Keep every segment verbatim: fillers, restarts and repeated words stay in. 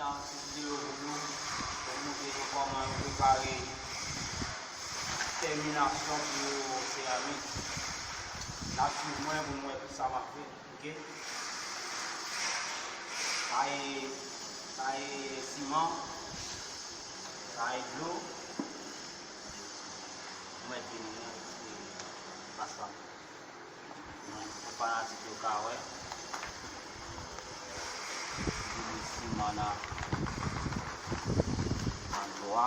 Ti videyo pou nou, pou nou montre nou kòman yo prepare tèminasyon pou seramik. N ap swiv mwen pou nou wè tout sa m ap fè, oke? Sa e, sa e siman, sa e dlo. Mwen te mwen, se pa sa. Pou fanatik yo ka wè. Vini siman nan, nan dlo a.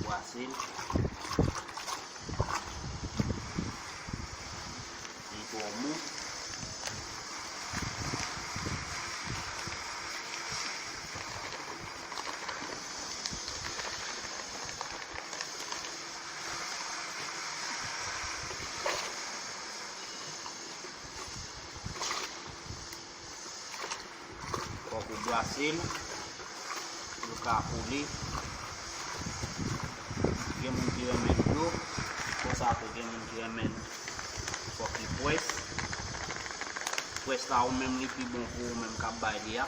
Brase l. Li twò mou. Fòk ou brase l pou l ka kole. Gen moun ki renmen dlo, konsa tou gen moun ki renmen fòk li pwès. Pwès la ou menm li pi bon pou ou menm k ap bay li a.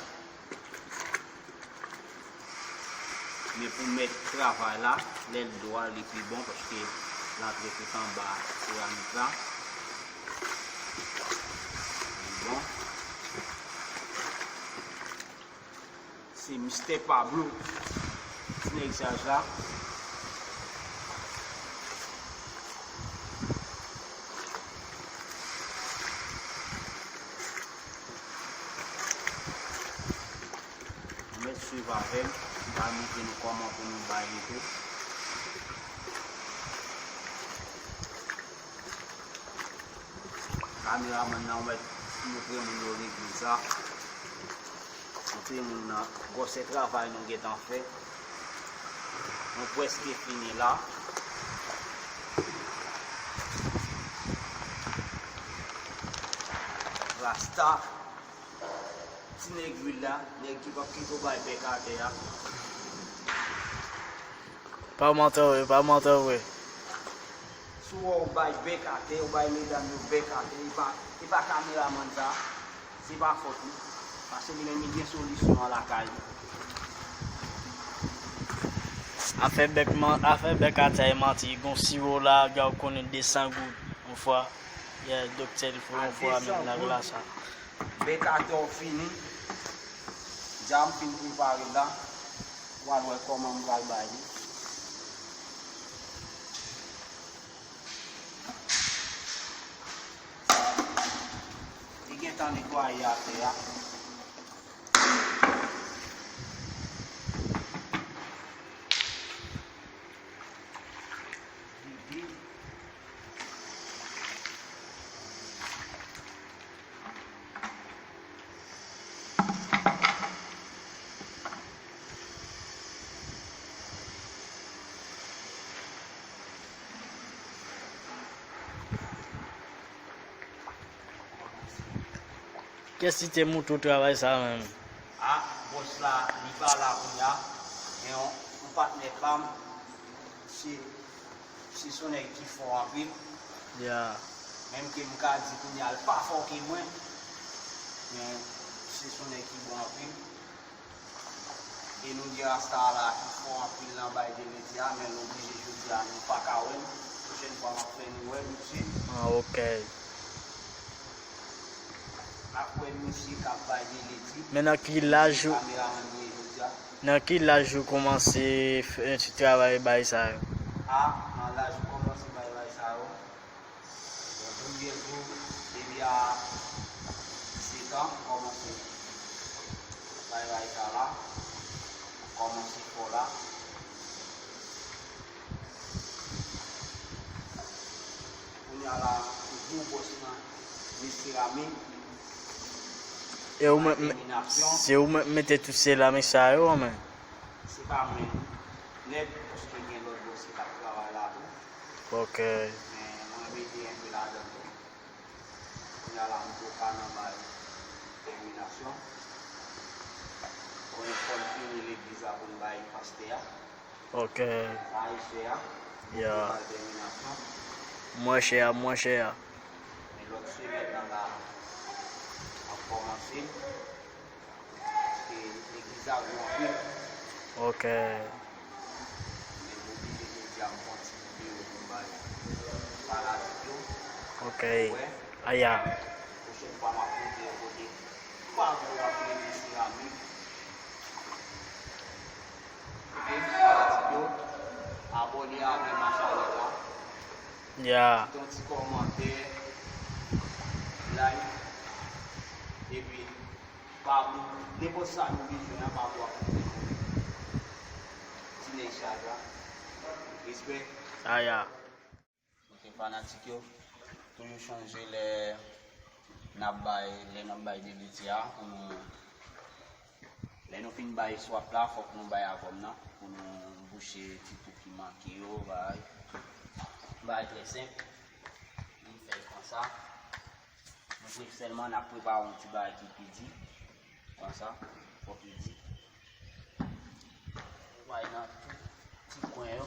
Men pou mèt travay la, lè l dwal li pi bon paske l antre tout anba seramik la. Li bon. Se mistè Pablo, ti nèg saj la. Nou mèt swiv avè m, m pral montre nou kòman pou nou bay li tou. Kameramann nan, ou mèt montre moun yo legliz la. Montre moun nan gwosè travay nou gentan fè. Nou prèske fini la. Rasta. Ti nèg lwil la, nèg ki p ap kite w bay bèk atè a. Pa mantè vre, pa mantè vre. Si w wè w bay bèk atè, w bay medam yo bèk atè, e pa, e pa kameramann sa, se pa fòt li. Paske li menm li gen solisyon an lakay li. Afè bèk man-, afè bèk atè a e manti. Gon siwo la, gade w konnen de san goud yon fwa. Yeah, doktè li fè yon fwa menm nan glas la. Bèk atè w fini. Dja m fin prepare l la. W al wè kòman m pral bay li. Li gentan netwaye atè a. Kiyès ki te montre w travay sa a menm? A, bòs la, li pa la kounye a. Men yon, yon patnè pa m, se, se yon nèg ki fò anpil. Yeah. Menm ke m ka di kounye a, l pa fò ke mwen, men se yon nèg ki bon anpil. E nou gen rasta la ki fò anpil nan bay de leti a, men nou blije jodi a, nou pa ka wè l. Pwochèn fwa, m ap fè nou wè l, mesye. Ah, ok. N ap wè mesye k ap bay de leti. Men nan ki laj ou, kameramann mwen ye jodi a. Nan ki laj ou kòmanse fè ti travay bay sa yo? Ah, nan laj ou kòmanse bay bay sa yo. Bon, premye jou, depi a disèt an, m kòmanse bay bay sa la. M kòmanse fò la. Kounye a la, m gwo bòs nan, nan seramik. E ou menm, se ou menm mete tout seramik sa yo, men? Se pa mwen nèt, paske gen lòt bòs ki t ap travay la tou. Ok. Men mwen mete enpe ladan tou. Kounye a la, m tou ka nan bay tèminasyon. Konnen fò n fini legliz la pou n bay pastè a. Ok. Sa e chè a. Yeah. Pou n bay tèminasyon. Mwen chè a, mwen chè a. Men lòt semèn nan la, m ap kòmanse. Paske Sa gwo anpil. Ok. Men m oblije jodi a m pran ti videyo pou m bay fanatik yo. Ok. Wè, Aya. Pwochèn fwa m ap montre yo kote m pa vle w ap mete seramik. Ok, fanatik yo, abòne avè m a chanèl la. Ya. Kite yon ti kòmantè, like, epi pa bli-, nenpòt sa nou bezwen an, pa bwa pou ti nèg chaj la. Respè. Aya. Ok, fanatik yo, toujou chonje lè n ap bay, lè n ap bay de liti a, pou nou, lè nou fin bay swap la, fòk nou bay avòm nan, pou nou bouche ti twou ki manke yo, bay. Bay trè senp. Nou fè l konsa. Nou pre-, sèlman n ap prepare yon ti bagay ki pi di. Konsa, fòk li di. Ou bay nan tout ti kwen yo.